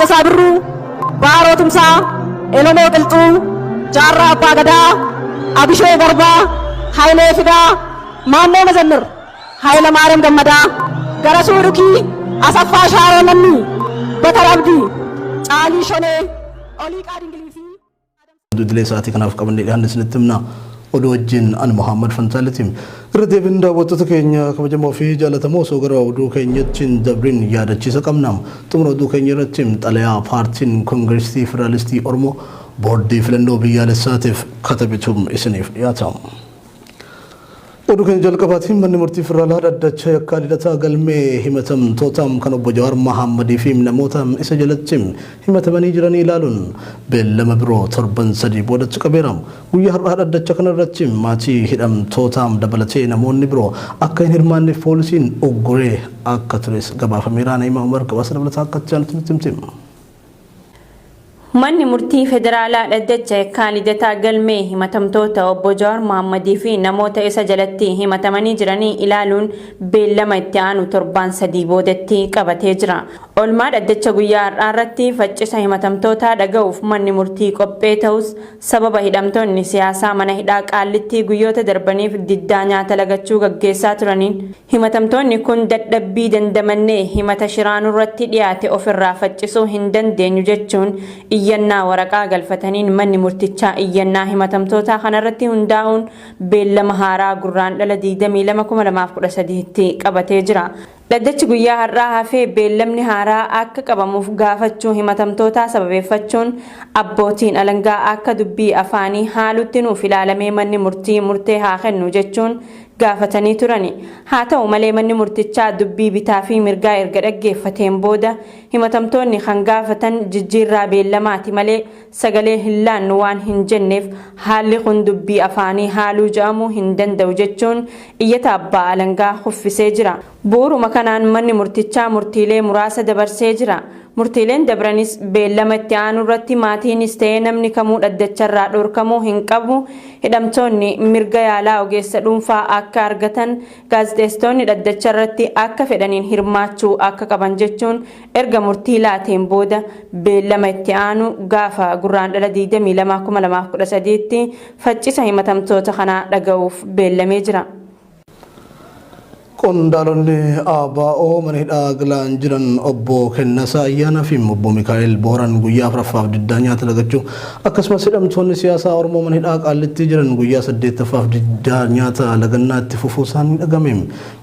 Taaddasaa Birruu, Baaroo Tumsaa, Elemoo Qilxuu, Jaarraa Abbaa Gadaa, Abishee Garbaa, Hayilee Fidaa, Maammoo Mazammir, Hayilamaariyaam Gammadaa, Garasuu Dhukii, Asaffaa Shaaroo Lammii, Batar Abdii, Caalii Shonee, Oliiqaa Dingilii fi Oduu idilee sa'aatii kanaaf qabannee dhiyaanne isinitti himna. Oduu wajjin ani Muhammad Fantaaliiti. Irra deebiin daawwattoota keenya kabajamoo fi jaallatamoo, osoo gara oduu keenyatti hin dabrin yaadachiisa qabna. Xumura oduu keenya irratti xalayaa paartiin Koongireesii Federaalistii Oromoo boordii filannoo biyyaalessaatiif katabetu isiniif dhiyaata. Oduu keenya jalqabaatiin, manni murtii federaalaa dhaddacha yakkaa Lidataa galmee himatamtoota kan obbo Jawaar Mahammadii fi namoota isa jalatti himatamanii jiranii ilaaluun beellama biroo torban 3 boodatti qabeera. Guyyaa har'aa dhaddacha kanarratti maatii hidhamtoota dabalatee namoonni biroo akka hin hirmaanneef poolisiin ugguree akka tures gabaafameera. Na'imaa Umar gabaasa dabalataa akka itti aanutti nutti himti. Manni murtii federaalaa dhaddacha yakkaa Lidataa galmee himatamtoota obbo Jawaar Mohammadii fi namoota isa jalatti himatamanii jiranii ilaaluun beellama itti aanu torbaan 3 boodatti qabatee jira. Oolmaa dhaddacha guyyaa har'aa irratti faccisa himatamtootaa dhaga'uuf manni murtii qophee ta'us, sababa hidhamtoonni siyaasaa mana hidhaa Qaallittii guyyoota darbaniif diddaa nyaata lagachuu gaggeessaa turaniin, himatamtoonni kun dadhabbii dandamannee himata shiraa nurratti dhiyaate ofirraa faccisuu hin dandeenyu jechuun iyyannaa waraqaa galfataniin, manni murtichaa iyyannaa himatamtootaa kanarratti hundaa'uun beellama haaraa Gurraandhala 22, 2013tti qabatee jira. Dhaddachi guyyaa har'aa hafee beellamni haaraa akka qabamuuf gaafachuu himatamtootaa sababeeffachuun, abbootiin alangaa akka dubbii afaanii haalutti nuuf ilaalamee manni murtii murtee haa kennu jechuun gaafatanii turani. Haa ta'u malee, manni murtichaa dubbii bitaa fi mirgaa erga dhaggeeffateen booda, himatamtoonni kan gaafatan jijjiirraa beellamaati malee sagalee hin laannu waan hin jenneef, haalli kun dubbii afaanii haaluu jedhamuu hin danda'u jechuun iyyata abbaa alangaa kuffisee jira. Bu'uuruma kanaan manni murtichaa murtiilee muraasa dabarsee jira. Murtiileen dabranis, beellama itti aanu irratti maatiinis ta'ee namni kamuu dhaddacharraa dhorkamuu hin qabu, hidhamtoonni mirga yaalaa ogeessa dhuunfaa akka argatan, gaazexeessitoonni dhaddacha irratti akka fedhaniin hirmaachuu akka qaban jechuun erga murtii laateen booda, beellama itti aanu gaafa Gurraandhala 22, 2013tti faccisa himatamtoota kanaa dhaga'uuf beellamee jira. Qondaalonni ABO mana hidhaa Galaan jiran obbo Kennasaa Ayyaanaa fi obbo Mikaa'el Booran guyyaa afuraffaaf diddaa nyaata lagachuu, akkasumas hidhamtoonni siyaasaa Oromoo mana hidhaa Qaallittii jiran guyyaa saddeettaffaaf diddaa nyaata lagannaa itti fufuu isaanii dhagame.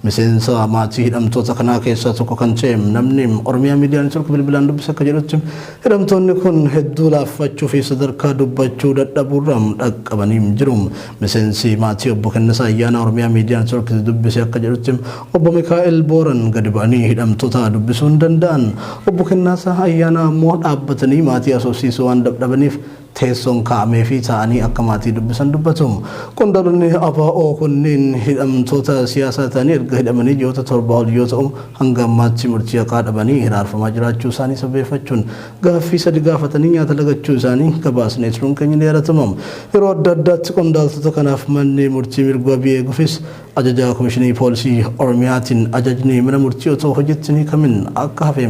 Miseensa maatii hidhamtoota kanaa keessaa tokko kan ta'e namni Oromiyaa Miidiyaa Neetwoork bilbilaan dubbise akka jedhutti, hidhamtoonni kun hedduu laaffachuu fi sadarkaa dubbachuu dadhabuurra dhaqqabanii jiru. Miseensi maatii obbo Kennasaa Ayyaanaa Oromiyaa Miidiyaa Neetwoork dubbise akka jedhutti, obbo Mikaa'el Booran gadi ba'anii hidhamtoota dubbisuu hin danda'an. Obbo Kennasaa Ayyaanaa ammoo dhaabbatanii maatii haasofsiisuu waan dadhabaniif teessoon kaa'amee fi taa'anii akka maatii dubbisan dubbatu. Qondaalonni ABO kunneen hidhamtoota siyaasaa ta'anii erga hidhamanii ji'oota 7 ol yoo ta'u, hanga ammaatti murtii haqaa dhabanii hiraarfamaa jiraachuu isaanii sababeeffachuun gaaffii sadi gaafatanii nyaata lagachuu isaanii gabaasnee turuun keenya ni yaadatama. Yeroo adda addaatti qondaaltota kanaaf manni murtii mirga wabii eeguufis ajaja Komishinii Poolisii Oromiyaatiin ajajni mana murtii otoo hojiitti hin hiikamin akka hafe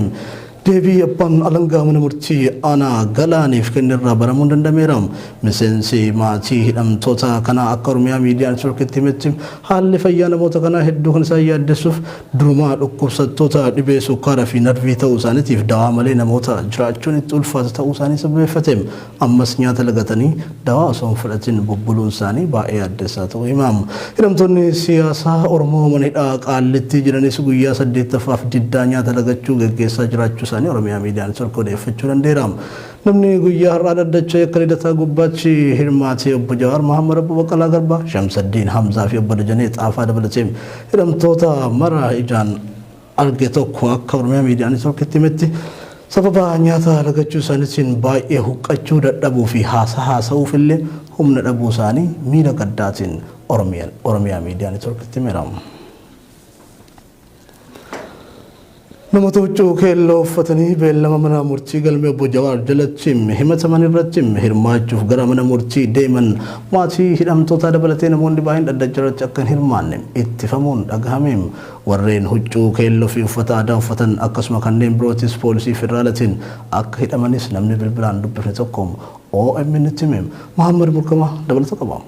deebii abbaan alangaa mana murtii aanaa Galaaniif kennerraa baramuun danda'ameera. Miseensi maatii hidhamtoota kanaa akka Oromiyaa Miidiyaa Neetwoorkitti himetti, haalli fayyaa namoota kanaa hedduu kan isaan yaaddessuuf durumaa dhukkubsattoota dhibee sukkaaraa fi narvii ta'uu isaaniitiif dawaa malee namoota jiraachuun itti ulfaatu ta'uu isaanii sababeeffate, ammas nyaata lagatanii dawaa osoo hin fudhatin bubbuluun isaanii baay'ee yaaddessaa ta'uu hima. Hidhamtoonni siyaasaa Oromoo mana hidhaa Qaallittii jiranis guyyaa saddeettaffaaf diddaa nyaata lagachuu geggeessaa jiraachuu isaanii Oromiyaa Miidiyaa Neetwoork odeeffachuu danda'eera. Namni guyyaa har'aa dhaddacha yakka Lidataa gubbaatti hirmaatee obbo Jawaar Mohammad, obbo Baqqalaa Garbaa, Shamsaddiin Hamzaa fi obbo Dajanee Xaafaa dabalatee hidhamtoota mara ijaan arge tokko akka Oromiyaa Miidiyaa Neetwoorkitti himetti, sababa nyaata lagachuu isaaniitiin baay'ee huqqachuu dadhabuu fi haasaa haasa'uuf illee humna dhabuu isaanii miira gaddaatiin Oromiyaa Miidiyaa Neetwoorkitti himeera. Namoota huccuu keelloo uffatanii beellama mana murtii galmee obbo Jawaar jalatti himataman irratti hirmaachuuf gara mana murtii deeman maatii hidhamtootaa dabalatee namoonni baay'een dhaddacha irratti akka hin hirmaanne ittifamuun dhagahame. Warreen huccuu keelloo fi uffata aadaa uffatan akkasuma kanneen birootis poolisii federaalatiin akka hidhamanis namni bilbilaan dubbifne tokko OMN tti hime. Muhammad Murkamaa dabalata qaba.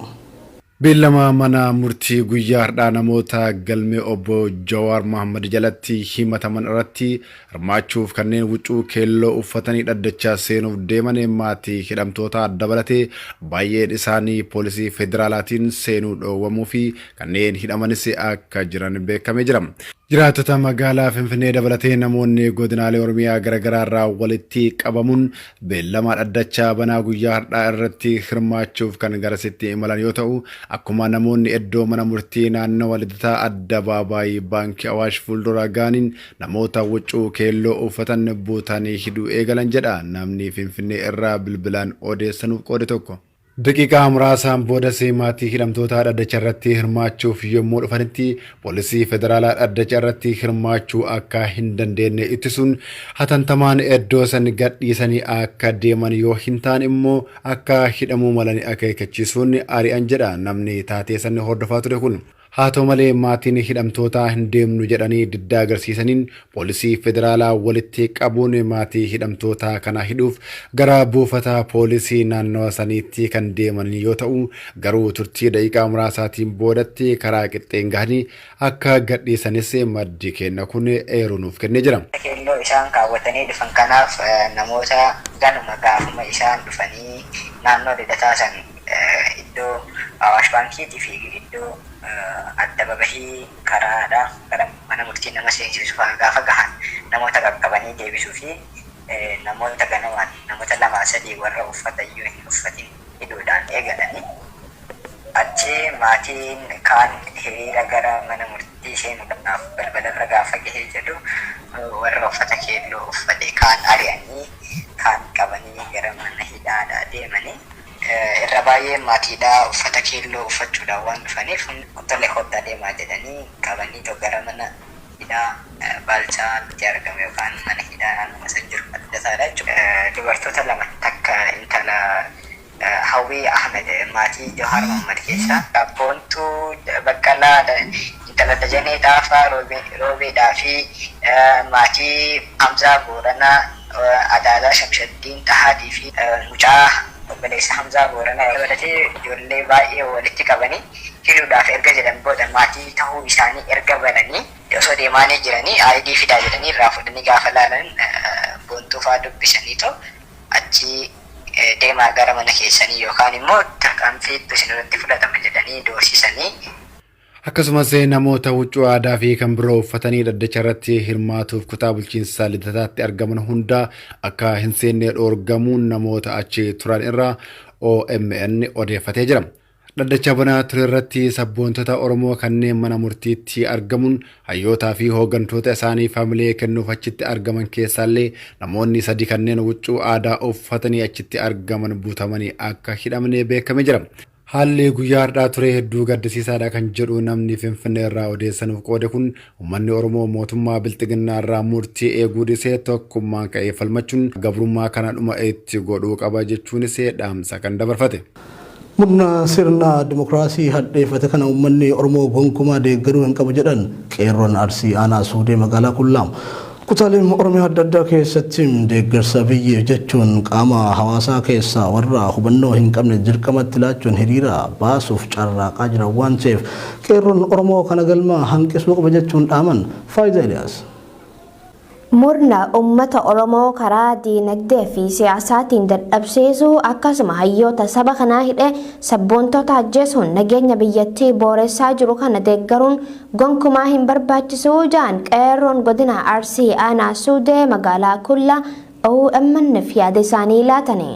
Beellama mana murtii guyyaa har'aa namoota galmee obbo Jawaar Mohammad jalatti himataman irratti hirmaachuuf kanneen huccuu keelloo uffatanii dhaddachaa seenuuf deeman maatii hidhamtoota dabalatee baay'een isaanii poolisii federaalaatiin seenuu dhoowwamuu fi kanneen hidhamanis akka jiran beekamee jira. Jiraattota magaalaa Finfinnee dabalatee namoonni godinaalee Oromiyaa garaagaraa irraa walitti qabamuun beellama dhaddachaa banaa guyyaa har'aa irratti hirmaachuuf kan garasitti imalan yoo ta'u, akkuma namoonni iddoo mana murtii naannawa Lidataa Addabaabaayii Baankii Awaash fuuldura ga'aniin namoota huccuu keelloo uffatan buutanii hidhuu eegalan jedha namni Finfinnee irraa bilbilaan odeessanuuf qoode tokko. Daqiiqaa muraasaan boodas maatii hidhamtoota dhaddacha irratti hirmaachuuf yommuu dhufanitti poolisii federaalaa dhaddacha irratti hirmaachuu akka hin dandeenye ittisuun hatantamaan iddoo san gadhiisanii akka deeman yoo hin taane immoo akka hidhamuu malan akeekkachiisuun ari'an jedha namni taatee san hordofaa ture kun. Haa ta'u malee, maatiin hidhamtootaa hin deemnu jedhanii diddaa agarsiisaniin poolisii federaalaa walitti qabuun maatii hidhamtootaa kana hidhuuf gara buufata poolisii naannawa saniitti kan deeman yoo ta'u, garuu turtii daqiiqaa muraasaatiin boodatti karaa qixxeen gahanii akka gadhiisanis maddi kenna kun eeruu nuuf kennee jira. Keelloo isaan kaawwatanii dhufan kanaaf namoota ganuma gaafuma isaan dhufanii naannoo Lidataa san iddoo Awaash Baankiitii fi iddoo addababahii karaadha gara mana murtii nama seensisu fa'aa gaafa gahan namoota qaqqabanii deebisuu fi namoota ganamaan namoota lamaa sadii warra uffata iyyuu hin uffatin hidhuudhaan eegalanii, achi maatiin kaan hiriira gara mana murtii seenuudhaaf balbalarra gaafa gahee jedhu warra uffata keelloo uffate kaan ari'anii, kaan qabanii gara mana hidhaadhaa deemanii. Irra baay'ee maatiidhaa uffata keelloo uffachuudhaan waan dhufaniif tole, kottaa deemaa jedhanii qabanii gara mana hidhaa Baalchaatti argamu yookaan mana hidhaa naannoo san jiru addataadha jechuudha. Dubartoota lama, takka intala Hawwii Ahmed maatii Johaar Mohammad keessaa, Boontuu Baqqalaa intala Dajanee Xaafaa Roobeedhaa fi maatii Hamzaa Booranaa Adaadaa Shamshaddiin Xahaatii fi mucaa obboleessa Hamzaa Booranaa dabalatee ijoollee baay'ee walitti qabanii hidhuudhaaf erga jedhan booda, maatii tahuu isaanii erga baranii osoo deemaanii jiranii ID fidaa jedhanii irraa fudhanii gaafa laalan Boontuu fa'aa dubbisaniitoo achi deemaa gara mana keessanii yookaan immoo tarkaanfiitu isin irratti fudhatama jedhanii doorsisanii. Akkasumas namoota huccuu aadaa fi kan biroo uffatanii dhaddacha irratti hirmaatuuf kutaa bulchiinsa Lidataatti argaman hunda akka hin seenne dhoorgamuun namoota achi turan irraa OMN odeeffatee jira. Dhaddacha banaa ture irratti sabboontota Oromoo kanneen mana murtiitti argamuun hayyootaa fi hooggantoota isaanii faamilee kennuuf achitti argaman keessaallee namoonni sadi kanneen huccuu aadaa uffatanii achitti argaman butamanii akka hidhamne beekamee jira. Haalli guyyaa har'aa ture hedduu gaddisiisaadha kan jedhu namni Finfinnee irraa odeessanuuf qoode kun, uummanni Oromoo mootummaa bilxiginnaa irraa murtii eeguu dhiisee tokkummaan ka'ee falmachuun gabrummaa kana dhuma itti godhuu qaba jechuunis dhaamsa kan dabarfate. Murna sirna dimokiraasii hadheeffate kana uummanni Oromoo gonkumaa deeggaruu hin qabu jedhan qeerroon Arsii aanaa Suudee magaalaa Kullaa. Kutaaleen Oromiyaa adda addaa keessatti deeggarsa biyyeef jechuun qaama hawaasaa keessaa warra hubannoo hin qabne dirqamatti laachuun hiriira baasuuf carraaqaa jiran waan ta'eef qeerroon Oromoo kana galma hanqisuu qaba jechuun dhaaman. Faayidaa Eliyaas. Murna uummata Oromoo karaa diinagdee fi siyaasaatiin dadhabsiisuu, akkasuma hayyoota saba kanaa hidhee sabboontota ajjeesuun nageenya biyyattii booressaa jiru kana deeggaruun gonkumaa hin barbaachisuu jaan qeerroon godina Arsii aanaa Suudee magaalaa Kullaa OMN'f yaada isaanii laatani.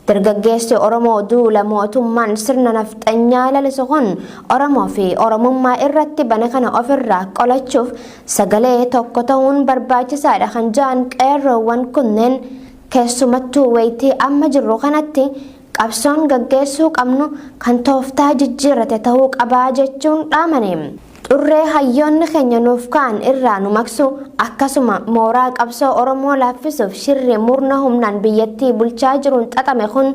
Dargaggeessi Oromoo duula mootummaan sirna nafxanyaa lalisu kun Oromoo fi Oromummaa irratti bane kana ofirraa qolachuuf sagalee tokko ta'uun barbaachisaadha kan ja'an qeerroowwan kunneen, keessumattuu wayitii amma jirru kanatti qabsoon gaggeessuu qabnu kan tooftaa jijjiirrate ta'uu qabaa jechuun dhaamani. Xurree hayyoonni keenya nuuf kaa'an irraa nu maqsuu, akkasuma mooraa qabsoo Oromoo laaffisuuf shirri murna humnaan biyyattii bulchaa jiruun xaxame kun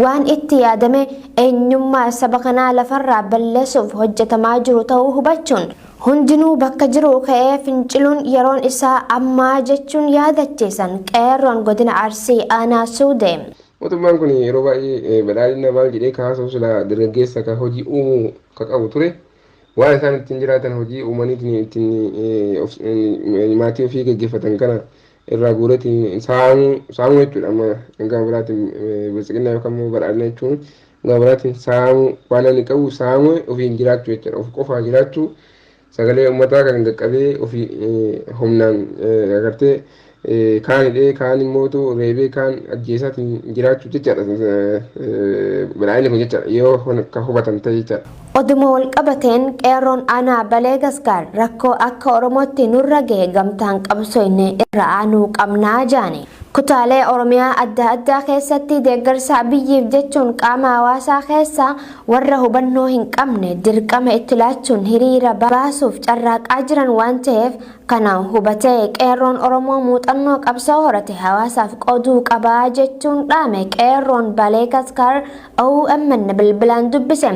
waan itti yaadamee eenyummaa saba kanaa lafarraa balleessuuf hojjetamaa jiru ta'uu hubachuun hundinuu bakka jiruu ka'ee finciluun yeroon isaa ammaa jechuun yaadachiisan Qeerroon Godina Arsii Aanaa Suudee. Mootummaan kun yeroo baay'ee badhaadhina maal jedhee kaasuu silaa dargaggeessa ka hojii uumuu ka qabu ture. Waan isaan ittiin jiraatan hojii uumaniitiin ittiin maatii ofii gaggeeffatan kana irraa guureetiin saamuu saamuu jechuudha. Amma gama biraatiin biltsiginnaa yookaan immoo badhaadhina jechuun gama biraatiin saamuu, waan namni qabu saamuu ofiin jiraachuu jechuudha. Of qofaa jiraachuu, sagalee uummataa kan qaqqabee ofii humnaan agartee kaan hidhee, kaan immoo reebee, kaan ajjeesaatiin jiraachuu jechaadha. Badhaadhinni kun jechaadha yoo akka hubatan ta'e jechaadha. Oduma walqabateen Qeerroon Aanaa Balee Gasgaar rakkoo akka Oromootti nurra gahe gamtaan qabsoyne irra aanuu qabnaa jaani. Kutaalee Oromiyaa adda addaa keessatti deeggarsa Abiyyiif jechuun qaama hawaasaa keessaa warra hubannoo hin qabne dirqama itti laachuun hiriira baasuuf carraaqaa jiran waan ta'eef kana hubatee Qeerroon Oromoo muuxannoo qabsoo horate hawaasaaf qooduu qabaa jechuun dhaame Qeerroon Balee Kaskaar OMN bilbilaan dubbise.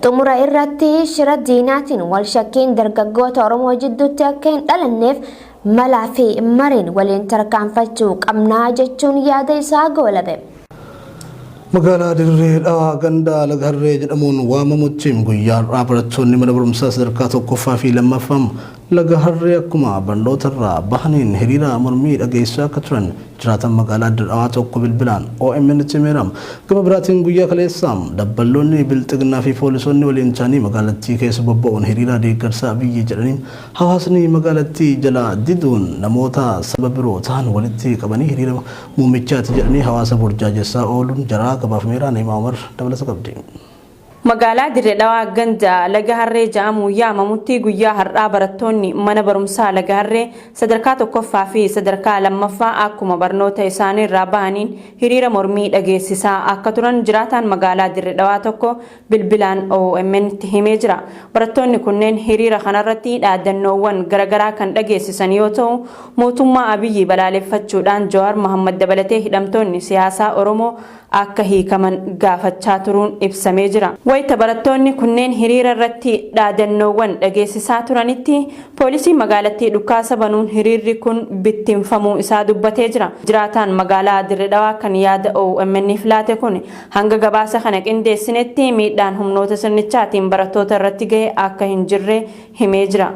Xumura irratti shira diinaatiin wal shakkiin dargaggoota Oromoo jidduutti akka hin dhalanneef malaa fi mariin waliin tarkaanfachuu qabnaa jechuun yaada isaa goolabe. Magaalaa Dirree Dhawaa ganda Laga Harree jedhamuun waamamutti guyyaa har'aa barattoonni mana barumsaa sadarkaa tokkoffaa fi lammaffaa Laga Harree akkuma barnoota irraa bahaniin hiriira mormii dhageessisaa akka turan jiraatan magaalaa Dirree Dhawaa tokko bilbilaan OMN tti himeera. Gama biraatiin guyyaa kaleessaa dabballoonni Bilxiginnaa fi poolisoonni waliin ta'anii magaalattii keessa bobba'uun hiriira deeggarsa Abiyyi jedhanii hawaasni magaalattii jalaa diduun namoota saba biroo ta'an walitti qabanii hiriira muummichaati jedhanii hawaasa burjaajessaa ooluun jaraa gabaafameera. Na'imaa Umar dabalata qabdi. Magaalaa Dirre Dhawaa ganda Laga Harree ja'amuun yaamamutti guyyaa har'aa barattoonni mana barumsaa Laga Harree sadarkaa tokkoffaa fi sadarkaa lammaffaa akkuma barnoota isaanii irraa bahaniin hiriira mormii dhageessisaa akka turan jiraataan magaalaa Dirre Dhawaa tokko bilbilaan OMN tti himee jira. Barattoonni kunneen hiriira kanarratti dhaadannoowwan garagaraa kan dhageessisan yoo ta'u, mootummaa Abiyyi balaaleffachuudhaan Jawaar Mahaammad dabalatee hidhamtoonni siyaasaa Oromoo akka hiikaman gaafachaa turuun ibsamee jira. Wayita barattoonni kunneen hiriira irratti dhaadannoowwan dhageessisaa turanitti poolisiin magaalattii dhukaasa banuun hiriirri kun bittinfamuu isaa dubbatee jira. Jiraataan magaalaa Dirre Dhawaa kan yaada OMN'f laate kun hanga gabaasa kana qindeessinetti miidhaan humnoota sirnichaatiin barattoota irratti gahe akka hin jirre himee jira.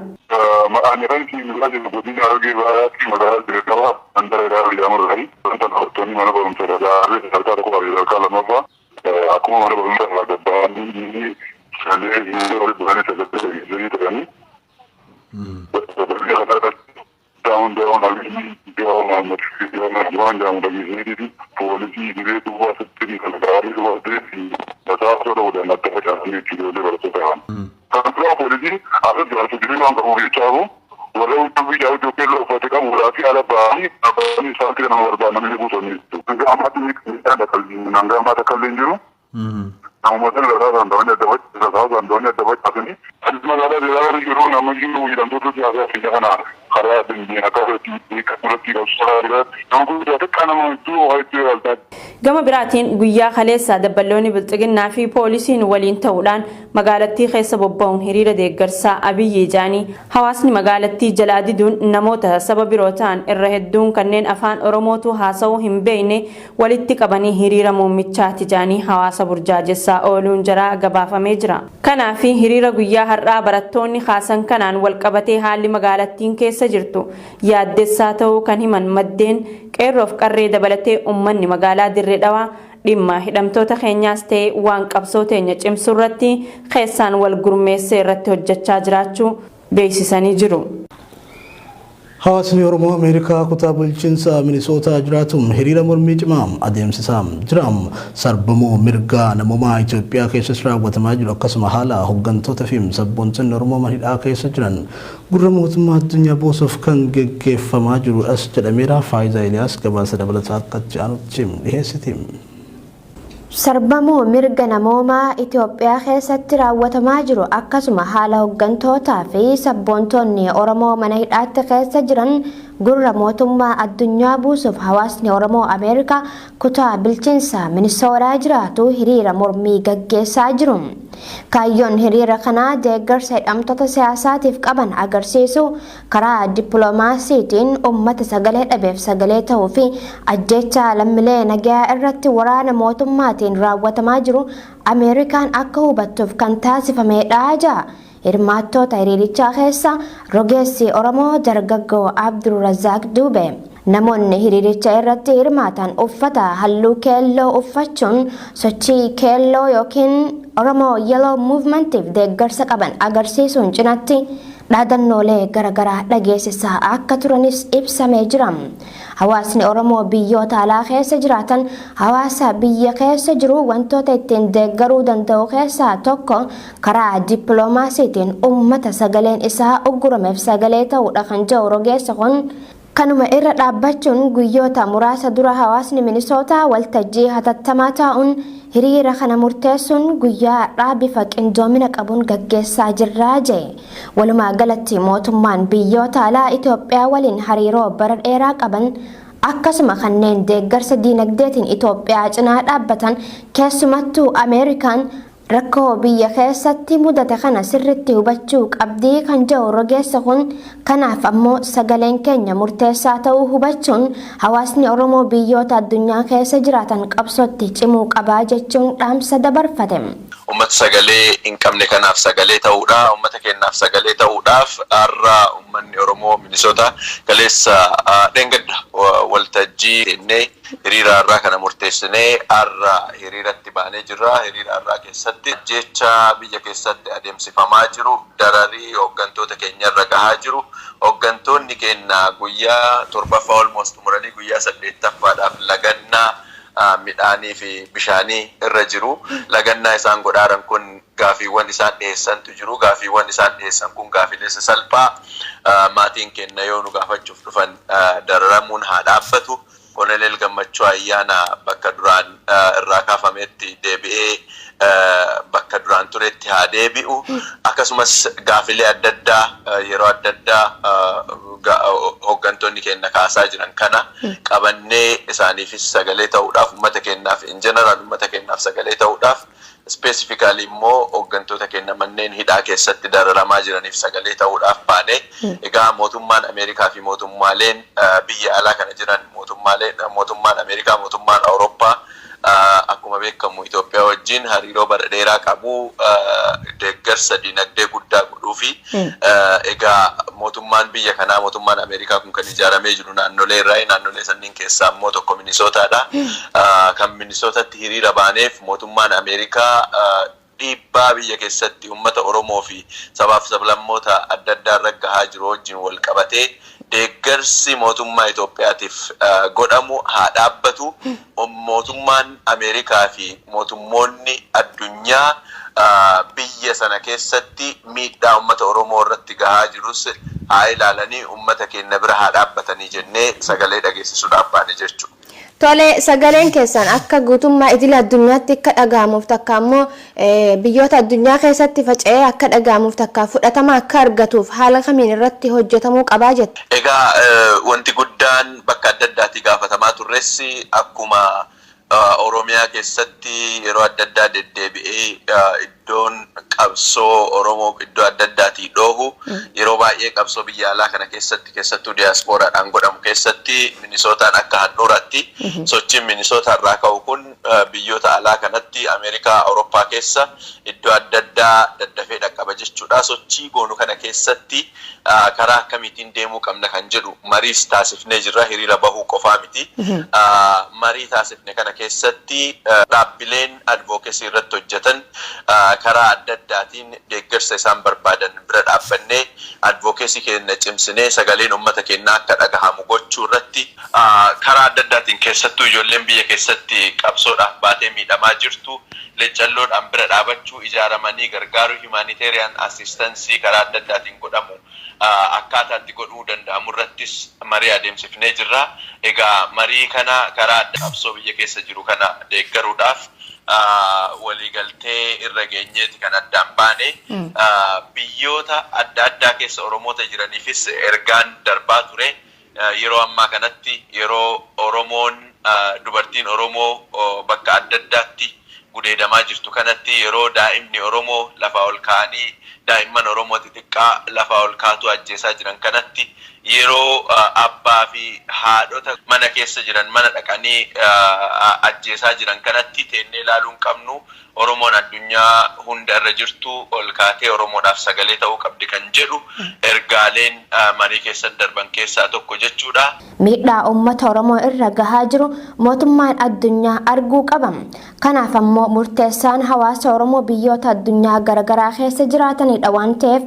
Ani kan isin bilbilaa jiru godina Harargee Bahaatti magaalaa Dirre Dhawaa mandara Hiraar jedhamu irraayi. Wanta barattoonni mana barumsa sadarkaa sadarkaa tokkoffaa fi sadarkaa lammaffaa akkuma mana barumsa irraa gad ba'anii sagalee hiriira walitti bahanii sagalee dhageessisanii turanii. Sagalee kana irratti Down down Abiyyi, Jawaar Mohaammed waan jedhamu dhageessisanii poolisii diree duwwaa sitti kana gaarii duwwaa fi mataa ta'uudhaan adda facaasanii jechuudha ijoollee barattoota ta'an. Kan biraa poolisii asirratti jaarsa jireenya waan qabuuf jechaafu warra huccuu biyya huccuu keelloo uffate qabuudhaa fi ala ba'anii dhaabbatanii isaan kira nama barbaadamanii buusanii jechuudha. Hanga ammaatti miidhaan hanga ammaa takka illee hin jiru. Namuma sana rasaasaan dawanii adda rasaasaan dawanii adda facaasanii. Anis magaalaa Dirraa jiru nama jiru hidhamtoota siyaasaa biyya kana karaa dandeen akka irratti qabsiisaa jira. Nama guddaa xiqqaa nama hedduu hedduu ilaaltaa. Gama biraatiin guyyaa kaleessaa dabballoonni Bilxiginnaa fi poolisiin waliin ta'uudhaan magaalattii keessa bobba'uun hiriira deeggarsaa Abiyyi jedhanii hawaasni magaalattii jalaa diduun namoota saba biroo ta'an irra hedduun kanneen afaan Oromootu haasa'uu hin beekne walitti qabanii hiriira muummichaati jedhanii hawaasa burjaajessaa ooluun jaraa gabaafamee jira. Kanaafi hiriira guyyaa har'aa barattoonni kaasan kanaan walqabatee haalli magaalattiin keessa jirtu yaaddessaa ta'uu kan himan maddeen, qeerroof qarree dabalatee ummanni magaalaa Dirree Dhawaa dhimma hidhamtoota keenyaas ta'e waan qabsoo teenya cimsurratti keessaan wal gurmeessee irratti hojjechaa jiraachuu beeksisanii jiru. Hawaasni Oromoo Ameerikaa kutaa bulchiinsa Minisootaa jiraatu hiriira mormii cimaa adeemsisaa jira. Sarbamuu mirga namummaa Itoophiyaa keessatti raawwatamaa jiru akkasuma haala hooggantoota fi sabboontonni Oromoo mana hidhaa keessa jiran gurra mootummaa addunyaa buusuuf kan geggeeffamaa jirudhas jedhameera. Faayidaa Eliyaas gabaasa dabalataa akka itti aanutti dhiyeessiti. Sarbamuu mirga namoomaa Itoophiyaa keessatti raawwatamaa jiru akkasuma haala hooggantootaa fi sabboontoonni Oromoo mana hidhaatti keessa jiran gurra mootummaa addunyaa buusuuf hawaasni Oromoo Ameerikaa kutaa bulchiinsa Minisootaa jiraatu hiriira mormii gaggeessaa jiru. Kaayyoon hiriira kanaa deeggarsa hidhamtoota siyaasaatiif qaban agarsiisu, karaa dippiloomaasiitiin uummata sagalee dhabeef sagalee ta'uu fi ajjeechaa lammiilee nagayaa irratti waraana mootummaatiin raawwatamaa jiru Ameerikaan akka hubattuuf kan taasifamedha jedha. Hirmaattoota hiriirichaa keessa rogeessi Oromoo dargaggoo Abdulrazaaq Duube. Namoonni hiriiricha irratti hirmaatan uffata halluu keelloo uffachuun sochii keelloo yookiin Oromoo Yellow Movementiif deeggarsa qaban agarsiisuun cinatti dhaadannoolee garaagaraa dhageessisaa akka turanis ibsamee jira. Hawaasni Oromoo biyyoota alaa keessa jiraatan hawaasa biyya keessa jiru wantoota ittiin deeggaruu danda'u keessaa tokko karaa dippiloomaasiitiin uummata sagaleen isaa uggurameef sagalee ta'uudha kan jedhu rogeessi kun, kanuma irra dhaabbachuun guyyoota muraasa dura hawaasni Minisootaa waltajjii hatattamaa taa'uun hiriira kana murteessuun guyyaa har'aa bifa qindoomina qabuun gaggeessaa jirraa jee. Walumaa galatti mootummaan biyyoota alaa Itoophiyaa waliin hariiroo bara dheeraa qaban akkasuma kanneen deeggarsa diinagdeetiin Itoophiyaa cinaa dhaabbatan, keessumattuu Ameerikaan, rakkoo biyya keessatti mudate kana sirritti hubachuu qabdii kan jedhu rogeessa kun, kanaaf ammoo sagaleen keenya murteessaa ta'uu hubachuun hawaasni Oromoo biyyoota addunyaa keessa jiraatan qabsootti cimuu qabaa jechuun dhaamsa dabarfate. Uummata sagalee hin qabne kanaaf sagalee ta'uudha. Uummata keenyaaf sagalee ta'uudhaaf har'a uummanni Oromoo Minisoota kaleessa dheengadda waltajjii kennee hiriira har'aa kana murteessinee har'a hiriiratti baanee jirra. Hiriira har'aa keessatti jecha biyya keessatti adeemsifamaa jiru, dararii hooggantoota keenyarra gahaa jiru, hooggantoonni keenya guyyaa torbaffaa almost xumuranii guyyaa saddeettaffaadhaaf lagannaa midhaanii fi bishaanii irra jiru. Lagannaa isaan godhaaran kun gaafiiwwan isaan dhiyeessantu jiru. Gaafiiwwan isaan dhiyeessan kun gaafiilee sasalphaa, maatiin keenya yoo nu gaafachuuf dhufan dararamuun haa dhaabbatu. Koloneel Gammachuu Ayyaana bakka duraan irraa kaafametti deebi'ee bakka duraan turetti haa deebi'u. Akkasumas gaafilee adda addaa yeroo adda addaa hooggantoonni keenya kaasaa jiran kana qabannee isaaniifis sagalee ta'uudhaaf, uummata keenyaaf in general, uummata keenyaaf sagalee ta'uudhaaf, specifically immoo hooggantoota keenya manneen hidhaa keessatti dararamaa jiraniif sagalee ta'uudhaaf baane. Egaa mootummaan Ameerikaa fi mootummaaleen biyya alaa kana jiran, mootummaaleen, mootummaan Ameerikaa, mootummaan Awurooppaa, akkuma beekamu Itoophiyaa wajjin hariiroo bara dheeraa qabu, deeggarsa dinagdee guddaa godhuu fi egaa mootummaan biyya kanaa, mootummaan Ameerikaa kun kan ijaaramee jiru naannolee irraa, naannolee sanniin keessaa immoo tokko Minisootaadha. Kan Minisootatti hiriira baaneef mootummaan Ameerikaa dhiibbaa biyya keessatti uummata Oromoo fi sabaaf sablammoota adda addaa irra gahaa jiru wajjin wal qabatee deeggarsi mootummaa Itoophiyaatiif godhamu haa dhaabbatu. Mootummaan Ameerikaa fi mootummoonni addunyaa biyya sana keessatti miidhaa uummata Oromoo irratti gahaa jirus haa ilaalanii uummata keenya bira haa dhaabbatanii jennee sagalee dhageessisuudhaaf baane jechuudha. Tole, sagaleen keessan akka guutummaa idil addunyaatti akka dhaga'amuuf, takka ammoo biyyoota addunyaa keessatti faca'ee akka dhaga'amuuf, takka fudhatama akka argatuuf haala kamiin irratti hojjetamuu qabaa jette? Egaa wanti guddaan bakka adda addaatti gaafatamaa turres, akkuma Oromiyaa keessatti yeroo adda addaa deddeebi'ee iddoon qabsoo Oromoo iddoo adda addaatii dhoohu, yeroo baay'ee qabsoo biyya alaa kana keessatti, keessattuu diyaaspooraadhaan godhamu keessatti, Minisootaan akka handhuuratti sochiin Minisootaa irraa ka'u kun biyyoota alaa kanatti, Ameerikaa, Awurooppaa keessa iddoo adda addaa daddafee dhaqqaba jechuudha. Sochii goonu kana keessatti karaa akkamiitiin deemuu qabna kan jedhu mariis taasifnee jirra. Hiriira bahuu qofaa miti. Marii taasifne kana keessatti dhaabbileen advocacy irratti hojjetan karaa adda addaatiin deeggarsa isaan barbaadan bira dhaabbannee, advocacy keenya cimsinee sagaleen uummata keenyaa akka dhagahamu gochuu irratti, karaa adda addaatiin keessattuu ijoolleen biyya keessatti qabsoodhaaf baatee miidhamaa jirtu leccalloodhaan bira dhaabachuu, ijaaramanii gargaaruu, humanitarian assistance karaa adda addaatiin godhamu akkaataatti godhuu danda'amu irrattis marii adeemsifnee jirra. Egaa marii kana karaa adda qabsoo biyya keessa jiru kana deeggaruudhaaf Waliigaltee irra geenyeeti kan addaan baane. Biyyoota adda addaa keessa Oromoota jiraniifis ergaan darbaa ture. Yeroo ammaa kanatti yeroo Oromoon, dubartiin Oromoo bakka adda addaatti gudeedamaa jirtu kanatti, yeroo daa'imni Oromoo lafaa ol ka'anii, daa'imman Oromoo xixiqqaa lafaa ol kaatu ajjeesaa jiran kanatti, yeroo abbaa fi haadhota mana keessa jiran mana dhaqanii ajjeesaa jiran kanatti teennee ilaaluu hin qabnu. Oromoon addunyaa hunda irra jirtu ol kaatee Oromoodhaaf sagalee ta'uu qabdi kan jedhu ergaaleen marii keessatti darban keessaa tokko jechuudha. Miidhaa uummata Oromoo irra gahaa jiru mootummaan addunyaa arguu qaba. Kanaaf ammoo murteessaan hawaasa Oromoo biyyoota addunyaa garaagaraa keessa jiraatanidha waan ta'eef,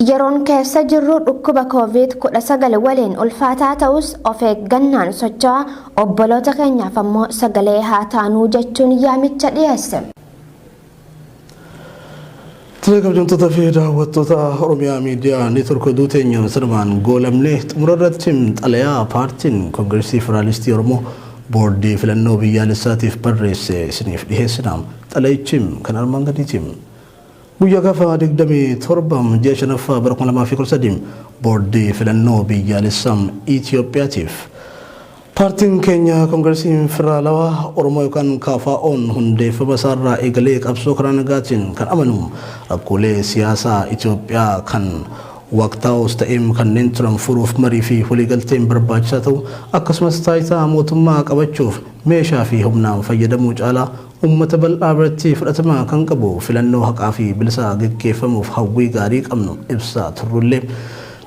yeroon keessa jirru dhukkuba COVID-19 waliin ulfaataa ta'us, of eeggannaan socho'aa, obboloota keenyaaf ammoo sagalee haa taanuu jechuun yaamicha dhiyeesse. Tole, kabajamtoota fi daawwattoota Oromiyaa Miidiyaa Neetwork, oduu teenya sirmaan goolamnee xumura irratti xalayaa paartiin Koongireesii Federaalistii Oromoo boordii filannoo biyyaalessaatiif barreesse isiniif dhiheessina. Xalayichi kan armaan gadiiti. Guyyaa gaafa 27 ji'a shanaffaa bara 2013 boordii filannoo biyyaalessaa Itoophiyaatiif. Paartiin keenya Koongireesiin Federaalawaa Oromoo yookaan KFO'n hundeeffama isaarraa eegalee qabsoo karaa nagaatiin kan amanu, rakkoolee siyaasaa Itoophiyaa kan waqtaa'oos ta'eem kanneen turan furuuf marii fi waliigalteen barbaachisaa ta'u, akkasumas taayitaa mootummaa qabachuuf meeshaa fi humnaan fayyadamuu caalaa uummata bal'aa biratti fudhatama kan qabu filannoo haqaa fi bilisa geggeeffamuuf hawwii gaarii qabnu ibsaa turrullee,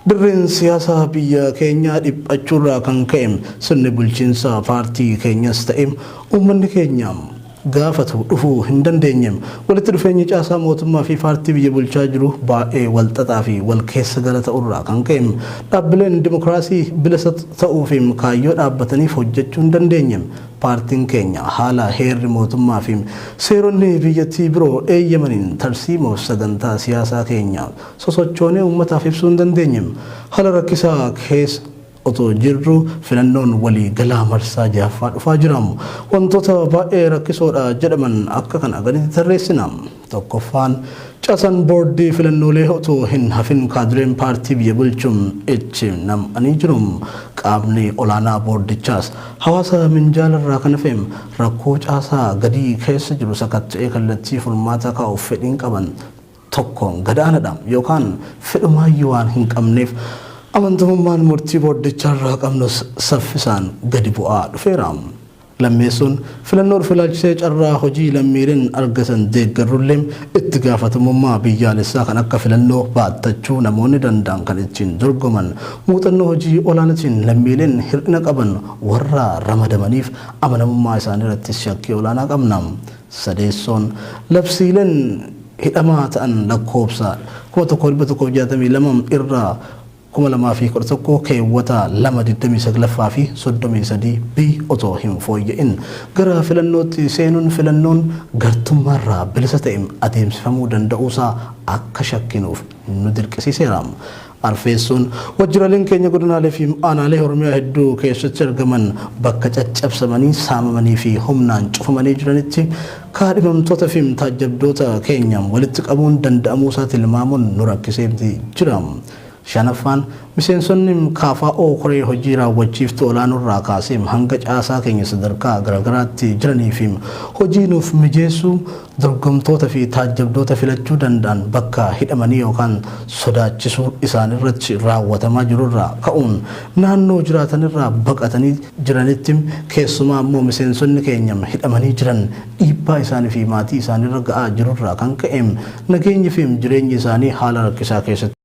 dirreen siyaasaa biyya keenyaa dhiphachuurraa kan ka'e sirni bulchiinsa paartii keenyas ta'e uummanni keenya gaafatu dhufuu hin dandeenye. Walitti dhufeenyi caasaa mootummaa fi paartii biyya bulchaa jiru baay'ee walxaxaa fi wal keessa gala ta'urraa kan ka'e dhaabbileen dimokiraasii bilisa ta'uu fi kaayyoo dhaabbataniif hojjechuu hin dandeenye. Paartiin keenya haala heerri mootummaa fi seeronni biyyattii biroo eeyyamaniin tarsiimoof sagantaa siyaasaa keenya sosochoonee uummataaf ibsuu hin dandeenye. Haala rakkisaa keessa otoo jirru filannoon walii galaa marsaa jahaffaa dhufaa jira. Wantoota baay'ee rakkisoodha jedhaman akka kana gaditti tarreessina. Tokkoffaan, caasaan boordii filannoolee otoo hin hafin kaadireen paartii biyya bulchuun itti nam'anii jiru. Qaamni olaanaa boordichaas hawaasa minjaalarraa kan hafe rakkoo caasaa gadii keessa jiru sakatta'ee kallattii furmaata kaa'uuf fedhiin qaban tokkoon gadaanadha yookaan fedhumaayyuu waan hin qabneef, amantamummaan murtii boordicharraa qabnus saffisaan gadi bu'aa dhufeera. Lammeessuun, filannoo dhufu ilaalchisee carraa hojii lammiileen argatan deeggarrullee, itti gaafatamummaa biyyaalessaa kan akka filannoo baattachuu namoonni danda'an kan ittiin dorgoman muuxannoo hojii olaanaatiin lammiileen hir'ina qaban warra ramadamaniif amanamummaa isaanii irratti shakkii olaanaa qabna. Sadeessoon, labsiileen hidhamaa ta'an lakkoofsa 1162 irraa 2011 keewwata 2, 29ffaa fi 33 B otoo hin fooyya'in gara filannootti seenuun filannoon gartummaarraa bilisa ta'e adeemsifamuu danda'uusaa akka shakkinuuf nu dirqisiiseera. Arfeessuun, wajjiraaleen keenya godinaalee fi aanaalee Oromiyaa hedduu keessatti argaman bakka caccabsamanii, saamamanii fi humnaan cufamanii jiranitti kaadhimamtoota fi taajjabdoota keenya walitti qabuun danda'amuusaa tilmaamuun nu rakkisee jira. Shanaffaan, miseensonni KFO koree hojii raawwachiiftuu olaanoorraa kaasee hanga caasaa keenya sadarkaa garaagaraatti jiranii fi hojii nuuf mijeessuu, dorgomtoota fi taajjabdoota filachuu danda'an bakka hidhamanii yookaan sodaachisuu isaanirratti raawwatamaa jirurraa ka'uun naannoo jiraatanirraa baqatanii jiranitti, keessumaa immoo miseensonni keenya hidhamanii jiran dhiibbaa isaanii fi maatii isaaniirra ga'aa jirurraa kan ka'e nageenyi fi jireenyi isaanii haala rakkisaa keessatti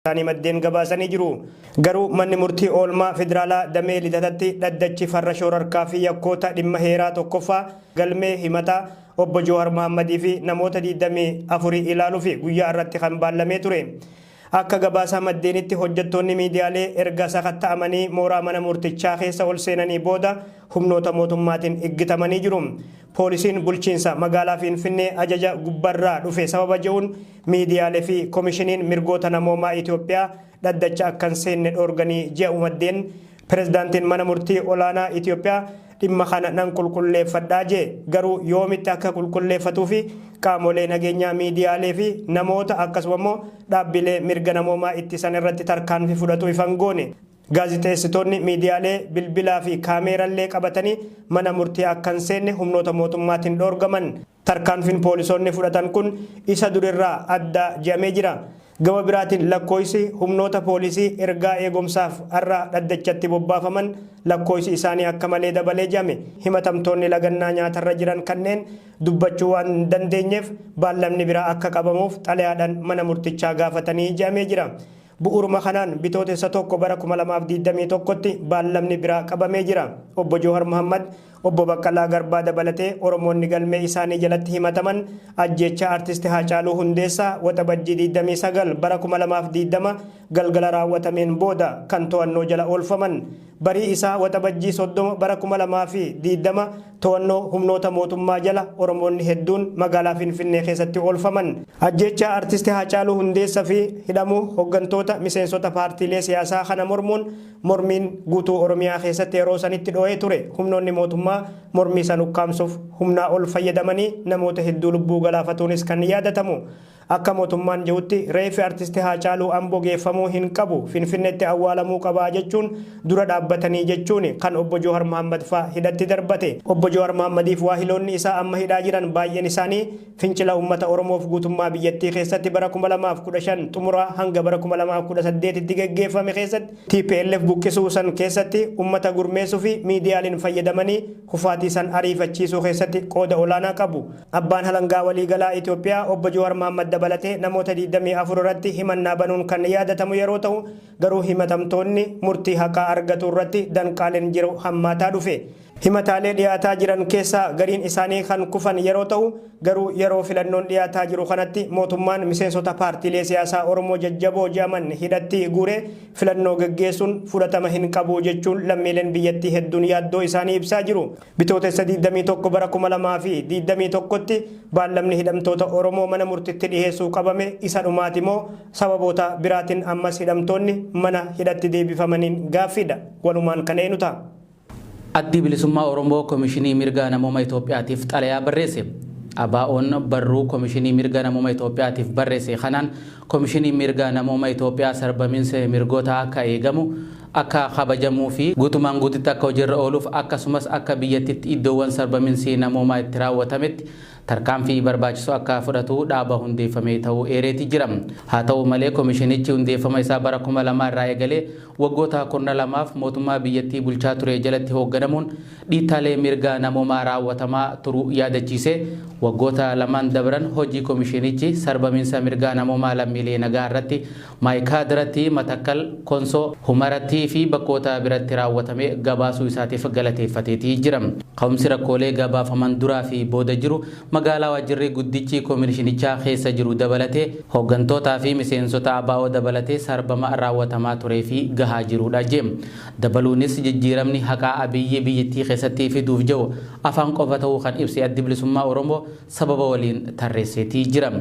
Isaanii maddeen gabaasanii jiru. Garuu manni murtii oolmaa federaalaa damee Lidataatti dhaddachi farra shoorarkaa fi yakkoota dhimma heeraa tokkoffaa galmee himataa obbo Jowaar Mohammadii fi namoota 24 ilaaluu fi guyyaa irratti kan baallamee ture. Akka gabaasaa maddeenitti, hojjettoonni miidiyaalee erga sakatta'amanii mooraa mana murtichaa keessa ol seenanii booda humnoota mootummaatiin iggitamanii jiru. Poolisiin bulchiinsa magaalaa Finfinnee ajaja gubbarraa dhufe sababa je'uun miidiyaalee fi Komishiniin Mirgoota Namoomaa Itoophiyaa dhaddacha akka hin seenne dhoorganii je'u maddeen. Pirezidaantiin mana murtii olaanaa Itoophiyaa dhimma kana nan qulqulleeffadhaa jee, garuu yoomitti akka qulqulleeffatuu fi qaamolee nageenyaa miidiyaalee fi namoota akkasuma immoo dhaabbilee mirga namoomaa ittisan irratti tarkaanfii fudhatu ifa hin goone. Gaazixeessitoonni miidiyaalee bilbilaa fi kaameerallee qabatanii mana murtii akka hin seenne humnoota mootummaatiin dhoorgaman. Tarkaanfiin poolisoonni fudhatan kun isa durirraa adda je'amee jira. Gama biraatiin lakkooysi humnoota poolisii ergaa eegomsaaf har'a dhaddachatti bobbaafaman lakkooysi isaanii akka malee dabalee je'ame. Himatamtoonni lagannaa nyaatarra jiran kanneen dubbachuu waan hin dandeenyeef baallamni biraa akka qabamuuf xalayaadhaan mana murtichaa gaafatanii je'amee jira. Bu'uuruma kanaan Bitootessa 1 bara 2021tti baallamni biraa qabamee jira. Obbo Joohar Mohaammad, Obbo Baqqalaa Garbaa dabalatee Oromoonni galmee isaanii jalatti himataman ajjeechaa Artisti Haacaaluu Hundeessaa Waxabajjii 29 bara 2020 galgala raawwatameen booda kan to'annoo jala oolfaman. Barii isaa Waxabajjii 30 bara 2020 to'annoo humnoota mootummaa jala Oromoonni hedduun magaalaa Finfinnee keessatti oolfaman. Ajjeechaa Artisti Haacaaluu Hundeessa fi hidhamuu hoggantoota miseensota paartiilee siyaasaa kana mormuun mormiin guutuu Oromiyaa keessatti yeroo sanitti dhoo'ee ture. Humnoonni mootummaa mormii san ukkaamsuuf humnaa ol fayyadamanii namoota hedduu lubbuu galaafatuunis kan yaadatamu. Akka mootummaan jehutti reeffi Artisti Haacaaluu Ambo geeffamuu hin qabu, Finfinnetti awwaalamuu qabaa jechuun dura dhaabbatanii jechuuni kan Obbo Joohar Mahaammad faa hidhatti darbate. Obbo Joohar Mahaammadiif waahiloonni isaa amma hidhaa jiran baay'een isaanii fincila uummata Oromoof guutummaa biyyattii keessatti bara 2015 xumuraa hanga bara 2018tti geggeeffame keessatti tplf buqqisuu san keessatti uummata gurmeessuu fi miidiyaaliin fayyadamanii kufaatii san ariifachiisuu keessatti qooda olaanaa qabu. Abbaan Halangaa Waliigalaa Itoophiyaa Obbo Jowaar Mahaammad dabalatee namoota 24 irratti himannaa banuun kan yaadatamu yeroo ta'u, garuu himatamtoonni murtii haqaa argatuu irratti danqaaleen jiru hammaataa dhufe. Himataalee dhiyaataa jiran keessaa gariin isaanii kan kufan yeroo ta'u, garuu yeroo filannoon dhiyaataa jiru kanatti mootummaan miseensota paartiilee siyaasaa Oromoo jajjaboo je'aman hidhatti guuree filannoo geggeessuun fudhatama hin qabu jechuun lammiileen biyyattii hedduun yaaddoo isaanii ibsaa jiru. Bitootessa 21 bara 2021tti baallamni hidhamtoota Oromoo mana murtitti dhiheessuu qabame isa dhumaati moo sababoota biraatin ammas hidhamtoonni mana hidhatti deebifamaniin gaaffiidha. Walumaan kan eeynu ta'a. Addi Bilisummaa Oromoo Komishinii Mirga Namooma Itoophiyaatiif xalayaa barreesse. ABOn barruu Komishinii Mirga Namooma Itoophiyaatiif barreesse kanaan Komishiniin Mirga Namooma Itoophiyaa sarbaminsa mirgootaa akka eegamu, akka kabajamuu fi guutumaan guututti akka hojiirra ooluuf akkasumas akka biyyattitti iddoowwan sarbaminsi namoomaa itti raawwatametti tarkaanfii barbaachisu akka fudhatu dhaaba hundeeffame ta'uu eereeti jira. Haa ta'u malee komishinichi hundeeffama isaa bara 2000 irraa eegalee waggoota kurna lamaaf mootummaa biyyattii bulchaa ture jalatti hoogganamuun dhiittaalee mirga namoomaa raawwatamaa turuu yaadachiisee, waggoota lamaan dabran hojii komishinichi sarbaminsa mirga namoomaa lammiilee nagaa irratti Maayikaadiratti, Matakkal, Konsoo, Humaratti fi bakkoota biratti raawwatame gabaasuu isaatiif galateeffateeti jira. Ka'umsi rakkoolee gabaafaman duraa fi booda jiru magaalaa waajjirri guddichi kominishinichaa keessa jiru dabalatee hooggantootaa fi miseensota ABO dabalatee sarbama raawwatamaa turee fi gahaa jiruudha je. Dabaluunis jijjiiramni haqaa Abiyyi biyyittii keessatti fiduuf je'u afaan qofa ta'uu kan ibse Addi Bilisummaa Oromoo sababa waliin tarreesseeti jira.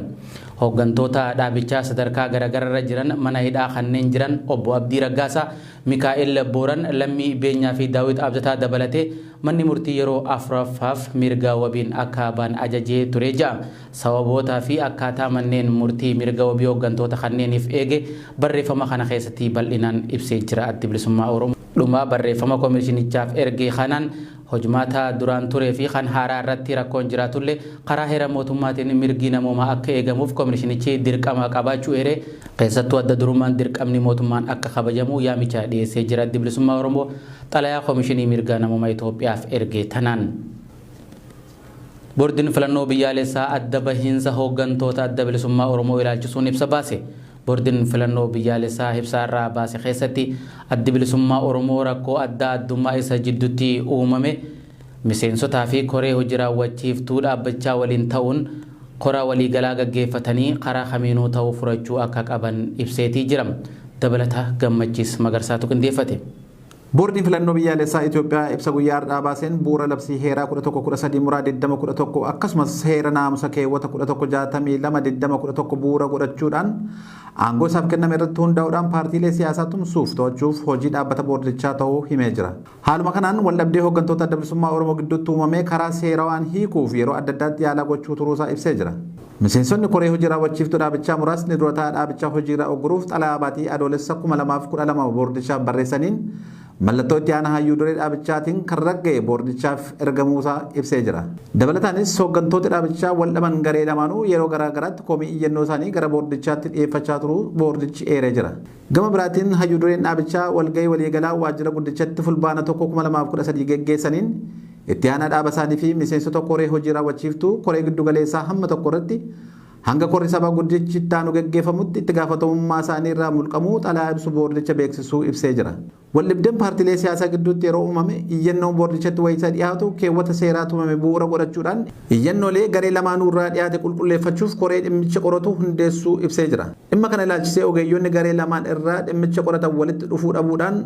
Hooggantoota dhaabichaa sadarkaa garagararra jiran mana hidhaa kanneen jiran Obbo Abdii Raggaasaa, Mikaa'el Booran, Lammii Beenyaa fi Daawit Abdataa dabalatee manni murtii yeroo afuraffaaf mirga wabiin akka ba'an ajajee ture ja'a. Sababoota fi akkaataa manneen murtii mirga wabii hooggantoota kanneeniif eege barreeffama kana keessatti bal'inaan ibsee jira Addi Bilisummaa Oromoo. Dhuma barreeffama komishinichaaf erge kanaan Hojmaata duraan turee fi kan haaraa irratti rakkoon jiraatullee karaa heera mootummaatiin mirgi namoomaa akka eegamuuf kominishinichi dirqama qabaachuu eeree, keessattuu adda durummaan dirqamni mootummaan akka kabajamu yaamicha dhiyeessee jira Addi Bilisummaa Oromoo xalayaa Komishinii Mirga Namoomaa Itoophiyaaf erge tanaan. Boordiin Filannoo Biyyaalessaa adda bahiinsa hooggantoota Adda Bilisummaa Oromoo ilaalchisuun ibsa baase. Boordiin filannoo biyyaalessaa ibsa irraa baase keessatti Addi Bilisummaa Oromoo rakkoo adda addummaa isa jidduutti uumame miseensotaa fi koree hojii raawwachiiftuu dhaabbachaa waliin ta'uun kora waliigalaa gaggeeffatanii karaa kamiinuu ta'uu furachuu akka qaban ibseetii jira. Dabalata Gammachiis Magarsaatu qindeeffate. Boordiin Filannoo Biyyaalessaa Itoophiyaa ibsa guyyaa har'aa baaseen bu'uura labsii heeraa 11 13 muraa 20 11 akkasumas heera naamusa keewwata 11 62 20 11 bu'uura godhachuudhaan aangoo isaaf kenname irratti hundaa'uudhaan paartiilee siyaasaa tumsuuf to'achuuf hojii dhaabbata boordichaa ta'uu himee jira. Haaluma kanaan waldhabdee hooggantoota Adda Bilisummaa Oromoo gidduutti uumame karaa seerawaan hiikuuf yeroo adda addaatti yaalaa gochuu turuusaa ibsee jira. Miseensonni koree hojii raawwachiiftuu dhaabichaa muraasni dura taa'aa dhaabichaa hojiirraa ugguruuf xalayaa baatii Adoolessa 2012 boordichaaf barreessaniin mallattoo itti aanaa hayyuu duree dhaabichaatiin kan ragga'e boordichaaf ergamuusaa ibsee jira. Dabalataanis hooggantooti dhaabichaa wal dhaban garee lamaanuu yeroo garaa garaatti komii iyyannoo isaanii gara boordichaatti dhiyeeffachaa turuu boordichi eeree jira. Gama biraatiin hayyuu dureen dhaabichaa walgahii waliigalaa waajjira guddichatti Fulbaana 1 2013 geggeessaniin itti aanaa dhaaba isaanii fi miseensota koree hojii raawwachiiftuu koree giddugaleessaa hamma tokko irratti hanga korri sabaa guddichi itti aanu geggeeffamutti itti gaafatamummaa isaanii irraa mulqamuu xalayaa ibsu boordicha beeksisuu ibsee jira. Waldhibdeen paartiilee siyaasaa gidduutti yeroo uumame iyyannoon boordichatti wayita dhiyaatu keewwata seeraa tumame bu'uura godhachuudhaan iyyannoolee garee lamaanuu irraa dhiyaate qulqulleeffachuuf koree dhimmicha qoratu hundeessuu ibsee jira. Dhimma kana ilaalchisee ogeeyyonni garee lamaan irraa dhimmicha qoratan walitti dhufuu dhabuudhaan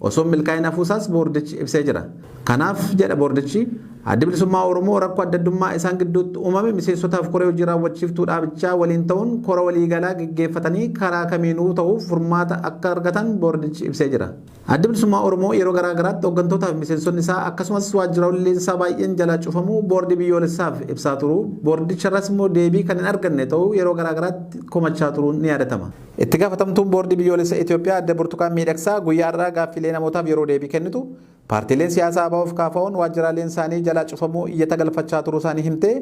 osoo hin milkaa'in hafuusaas boordichi ibsee jira. Kanaaf jedha boordichi, Addi Bilisummaa Oromoo rakkoo addaddummaa isaan gidduutti uumame miseensotaaf koree hojii raawwachiiftuu dhaabichaa waliin ta'uun kora waliigalaa geggeeffatanii karaa kamiinuu ta'uuf furmaata akka argatan boordichi ibsee jira. Addi Bilisummaa Oromoo yeroo garaa garaatti hooggantootaa fi miseensonni isaa akkasumas waajjiraaleen isaa baay'een jalaa cufamuu boordii biyyoolessaaf ibsaa turuu, boordicharraas immoo deebii kan hin arganne ta'uu yeroo garaa garaatti komachaa turuun ni yaadatama. Itti gaafatamtuun Boordii Biyyoolessa Itoophiyaa Adde Burtukaan Miidhagsaa guyyaa har'aa gaaffiilee namootaaf yeroo deebii kennitu paartiileen siyaasaa ABO fi KFOn waajjiraaleen isaanii jalaa cufamuu iyyata galfachaa turuu isaanii himtee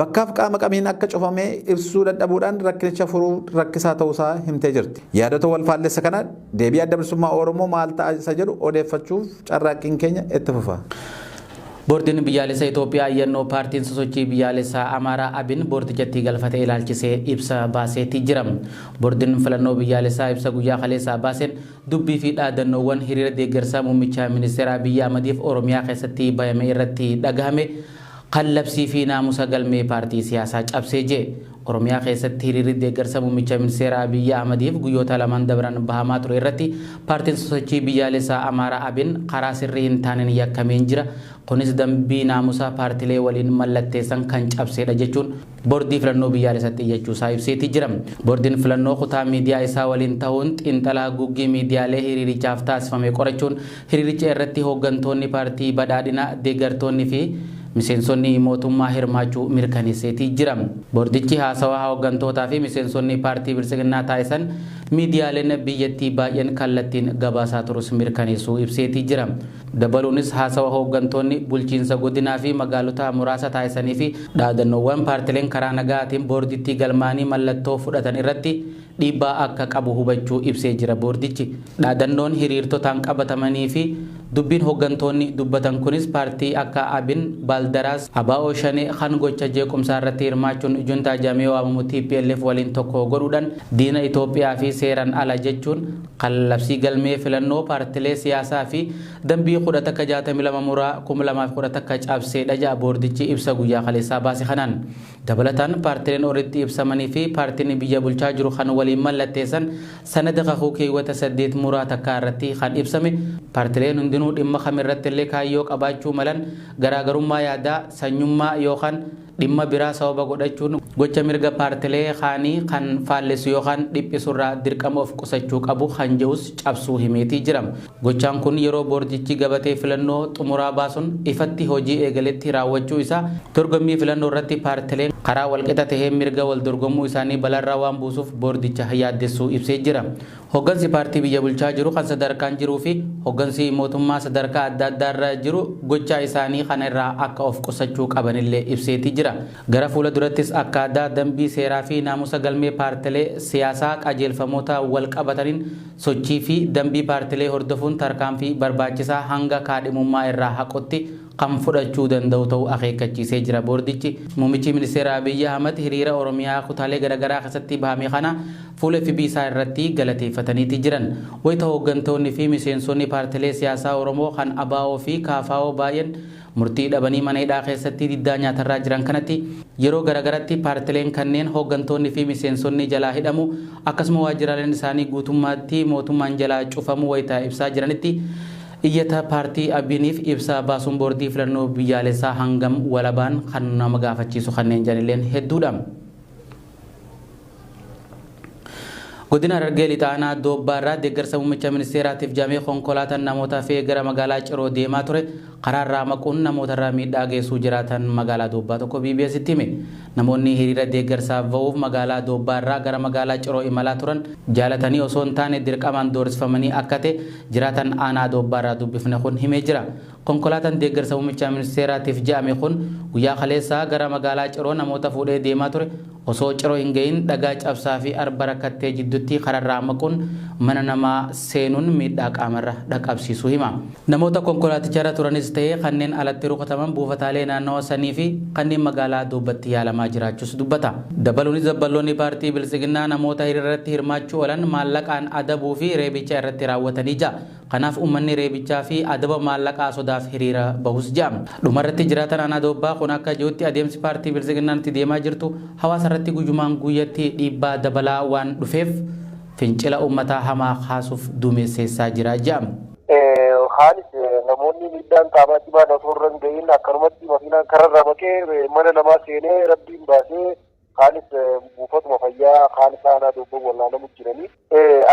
bakkaaf qaama kamiin akka cufame ibsuu dadhabuudhaan rakkinicha furuu rakkisaa ta'uusaa himtee jirti. Yaadota wal faallessa kana deebii Adda Bilisummaa Oromoo maal ta'a isa jedhu odeeffachuuf carraaqqiin keenya itti fufa. Boordiin Biyyaalessa Itoophiyaa iyyannoo paartiin sosochii biyyaalessaa Amaaraa Abin boordichatti galfate ilaalchisee ibsa baaseeti jira. Boordiin filannoo biyyaalessaa ibsa guyyaa kaleessaa baaseen dubbii fi dhaadannoowwan hiriira deeggarsaa muummicha ministeera Abiyyi Ahmadiif Oromiyaa keessatti bayame irratti dhagahame kan labsii fi naamusa galmee paartii siyaasaa cabsee jee. Oromiyaa keessatti hiriirri deeggarsa muummicha ministeera Abiyyi Ahmadiif guyyoota lamaan dabran bahamaa ture irratti paartiin sosochii biyyaalessaa Amaaraa Abin karaa sirrii hin taaneen yakkameen jira. Kunis dambii naamusa paartilee waliin mallatteessan kan cabseedha jechuun boordii filannoo biyyaalessatti iyyachuusaa ibseeti jira. Boordiin filannoo kutaa miidiyaa isaa waliin ta'uun xiinxala haguuggii miidiyaalee hiriirichaaf taasifame qorachuun hiriiricha irratti hooggantoonni paartii badhaadhinaa, deeggartoonni fi miseensonni mootummaa hirmaachuu mirkaneesseeti jira. Boordichi haasawaa hooggantootaa fi miseensonni paartii Biltsiginnaa taasisan miidiyaaleen biyyattii baay'een kallattiin gabaasaa turus mirkaneessuu ibseeti jira. Dabaluunis haasawa hooggantoonni bulchiinsa godinaa fi magaalota muraasa taasisanii fi dhaadannoowwan paartileen karaa nagaatiin boorditti galmaanii mallattoo fudhatan irratti dhiibbaa akka qabu hubachuu ibsee jira boordichi. Dhaadannoon hiriirtotaan qabatamanii fi dubbiin hooggantoonni dubbatan kunis paartii akka Abin, Baaldaraas, ABO Shanee kan gocha jeequmsaa irratti hirmaachuun juntaa jedhamee waamamu TPLF waliin tokko godhuudhaan diina Itoophiyaa fi seeran ala jechuun kan labsii galmee filannoo paartilee siyaasaa fi dambii 1162 muraa 2011 cabseedha jedha boordichi ibsa guyyaa kaleessaa baase kanaan. Dabalataan paartileen olitti ibsamanii fi paartiin biyya bulchaa jiru kan waliin mallatteessan sanada kakuu keewwata 8 muraa takkaa irratti kan ibsame paartileen hundinuu dhimma kamirratti illee kaayyoo qabaachuu malan garaagarummaa yaadaa, sanyummaa yookaan dhimma biraa sababa godhachuun gocha mirga paartilee kaanii kan faallessu yookaan dhiphisurraa dirqama of qusachuu qabu kan jedhus cabsuu himeetii jira. Gochaan kun yeroo boordichi gabatee filannoo xumuraa baasuun ifatti hojii eegaletti raawwachuu isaa dorgommii filannoo irratti paartileen karaa walqixa taheen mirga wal dorgommuu isaanii balaarraa waan buusuuf boordicha yaaddessuu ibsee jira. Hoggansi paartii biyya bulchaa jiru kan sadarkaan jiruu fi hoggansi mootummaa sadarkaa adda addaarra jiru gochaa isaanii kana irraa akka of qusachuu qabanillee ibseeti jira. Gara fuula durattis akkaataa dambii seeraa fi naamusa galmee paartilee siyaasaa qajeelfamoota wal qabataniin sochii fi dambii paartilee hordofuun tarkaanfii barbaachisaa hanga kaadhimummaa irraa haqutti kan fudhachuu danda'u ta'uu akeekkachiisee jira boordichi. Muummichi Ministeera Abiyyi Ahmad hiriira Oromiyaa kutaalee garaagaraa keessatti bahame kana fuula FB isaa irratti galateeffataniiti jiran. Wayita hooggantoonni fi miseensonni paartilee siyaasaa Oromoo kan ABO fi KFO baay'een murtii dhabanii mana hidhaa keessatti diddaa nyaatarraa jiran kanatti, yeroo garaagaratti paartileen kanneen hooggantoonni fi miseensonni jalaa hidhamu, akkasuma waajjiraaleen isaanii guutummaatti mootummaan jalaa cufamu wayita ibsaa jiranitti, iyyata paartii Abiiniif ibsa baasuun boordii filannoo biyyaalessaa hangam walabaan kan nama gaafachiisu kanneen jedhanilleen hedduudha. Godina Harargee Lixa Aanaa Doobbaa irraa deeggarsa muummicha ministeeraatiif jamee konkolaataan namoota fe'ee gara magaalaa Ciroo deemaa ture karaarraa maquun namootarraa miidhaa geessuu jiraatan magaalaa Doobbaa tokko BBS'tti hime. Namoonni hiriira deeggarsaaf ba'uuf magaalaa Doobbaa irraa gara magaalaa Ciroo imalaa turan jaalatanii osoo hin taane dirqamaan doorsifamanii akka ta'e jiraatan aanaa Doobbaa irraa dubbifne kun himee jira. Konkolaataan deeggarsa muummicha ministeeraatiif je'ame kun guyyaa kaleessaa gara magaalaa Ciroo namoota fuudhee deemaa ture osoo Ciroo hin gahin dhagaa cabsaa fi arba rakkattee jidduutti kararraa maquun mana namaa seenuun miidhaa qaamarra dhaqabsiisuu hima. Namoota konkolaaticharra turanis ta'ee kanneen alatti rukutaman buufataalee naannawa sanii fi kanneen magaalaa Doobbatti yaalamaa jiraachuus dubbata. Dabaluunis dabballoonni paartii Biltsiginnaa namoota hiriirarratti hirmaachuu oolan maallaqaan adabuu fi reebicha irratti raawwatanii ja'a. Kanaaf uummanni reebichaa fi adaba maallaqaa sodaaf hiriira bahus ja'a. Dhumarratti jiraatan aanaa Doobbaa kun akka jirutti adeemsi paartii Biltsiginnaan itti deemaa jirtu hawaasa irratti guyyumaan guyyatti dhiibbaa dabalaa waan dhufeef fincila uummataa hamaa kaasuuf duumesseessaa jira ja'a. Haalis namoonni miidhaan qaamaa cimaan osoo irra hin gahin akkanumatti makiinaan kararraa maqee mana namaa seenee rabbiin baasee, kaanis buufatuma fayyaa, kaanis aanaa Doobbaa wallaanamu jiranii.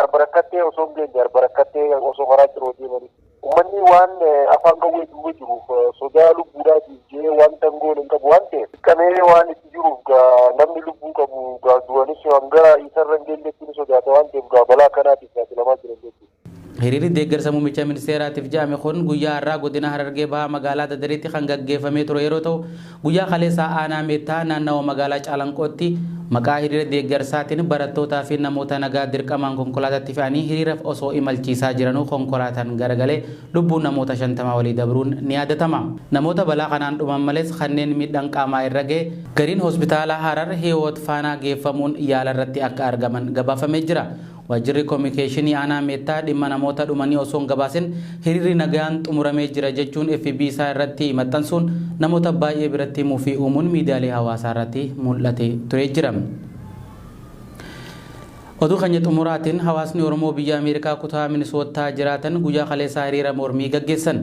Arba rakkattee osoo hin geenye, arba rakkattee osoo karaa Ciroo deemanii. Uummanni waan afaan qawwee duuba jiruuf sodaa lubbuudhaatiif jee wanta hin goone hin qabu waan ta'eef, qabee waan itti jiruuf gaa namni lubbuu qabu gaa du'anis hanga isarra hin geenyetti ni sodaata waan ta'eef gaa balaa akkanaatiif saaxilamaa jiran jechuudha. Hiriirri deeggarsa muummicha ministeeraatiif jedhame kun guyyaa har'aa godina Harargee Bahaa magaalaa Dadariitti kan gaggeeffamee ture yeroo ta'u, guyyaa kaleessaa aanaa Meettaa naannawa magaalaa Calanqootti maqaa hiriira deeggarsaatiin barattootaa fi namoota nagaa dirqamaan konkolaataatti fe'anii hiriiraaf osoo imalchiisaa jiranuu konkolaataan garagalee lubbuun namoota 50 olii dabruun ni yaadatama. Namoota balaa kanaan dhuman malees kanneen miidhaan qaamaa irra ga'e gariin hospitaala Harar Hiwoot Faanaa geeffamuun yaala irratti akka argaman gabaafamee jira. Waajjirri Kominikeeshinii Aanaa Meettaa dhimma namoota dhumanii osoo hin gabaasin hiriirri nagayaan xumuramee jira jechuun FB isaa irratti maxxansuun namoota baay'ee biratti mufii uumuun miidiyaalee hawaasaa irratti mul'ate turee jira. Oduu keenya xumuraatiin, hawaasni Oromoo biyya Ameerikaa kutaa Minisoottaa jiraatan guyyaa kaleessaa hiriira mormii gaggeessan.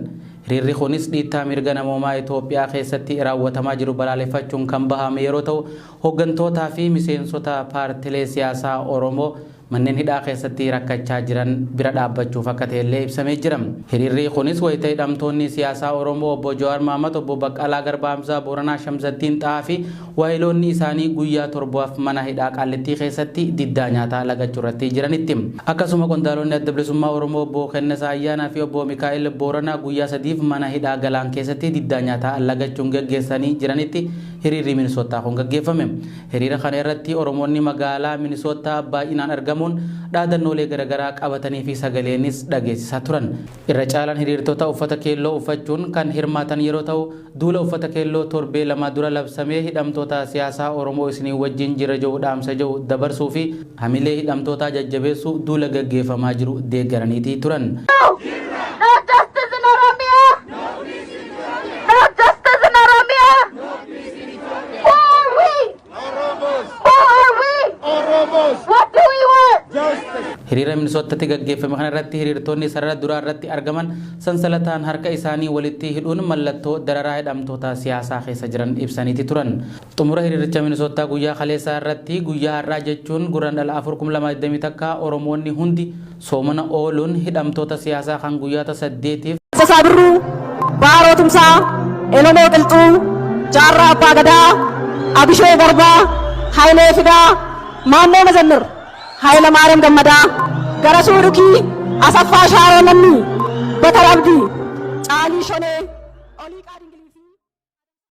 Hiriirri kunis dhiittaa mirga namoomaa Itoophiyaa keessatti raawwatamaa jiru balaaleffachuun kan bahame yeroo ta'u, hooggantootaa fi miseensota paartilee siyaasaa Oromoo manneen hidhaa keessatti rakkachaa jiran bira dhaabbachuuf akka ta'ellee ibsamee jira. Hiriirri kunis wayita hidhamtoonni siyaasaa Oromoo obbo Jawaar Mahaammad, obbo Baqqalaa Garbaa, Hamzaa Booranaa, Shamsattiin Xahaa fi waahiloonni isaanii guyyaa 7f mana hidhaa Qaallittii keessatti diddaa nyaataa lagachuu irratti jiranitti. Akkasuma qondaalonni Adda Bilisummaa Oromoo obbo Kennesaa Ayyaanaa fi obbo Mikaa'el Booranaa guyyaa 3f mana hidhaa Galaan keessatti diddaa nyaataa lagachuun gaggeessanii jiranitti hiriirri Minisoottaa kun gaggeeffame. Hiriira kana irratti Oromoonni magaalaa Minisoottaa baay'inaan argamuun dhaadannoolee garaagaraa qabatanii fi sagaleenis dhageessisaa turan. Irra caalaan hiriirtota uffata keelloo uffachuun kan hirmaatan yeroo ta'u, duula uffata keelloo torbee 2 dura labsamee hidhamtoota siyaasaa Oromoo isinii wajjin jira jedhu dhaamsa jedhu dabarsuu fi hamilee hidhamtootaa jajjabeessuu duula gaggeeffamaa jiru deeggaraniiti turan. No justice in Oromia! No justice in Oromia! Who are we? Who are we? What do we want? Hiriira Minisoottatti gaggeeffame kana irratti hiriirtonni sarara duraa irratti argaman sansalataan harka isaanii walitti hidhuun mallattoo dararaa hidhamtoota siyaasaa keessa jiran ibsaniiti turan. Xumura hiriiricha Minisoottaa guyyaa kaleessaa irratti guyyaa har'aa jechuun Gurraandhala 4 2021 Oromoonni hundi soomana ooluun hidhamtoota siyaasaa kan guyyaata 8f Tasasaa Birruu, Baaroo Tumsaa, Elemoo Qilxuu, Jaarraa Abbaa Gadaa, Abishee Garbaa, Hayilee Fidaa, Maammoo Mazammir, Hayila Maariyaam Gammadaa, Garasuu Dhukii, Asaffaa Shaaroo Lammii, Batar Abdii, Caalii Shonee.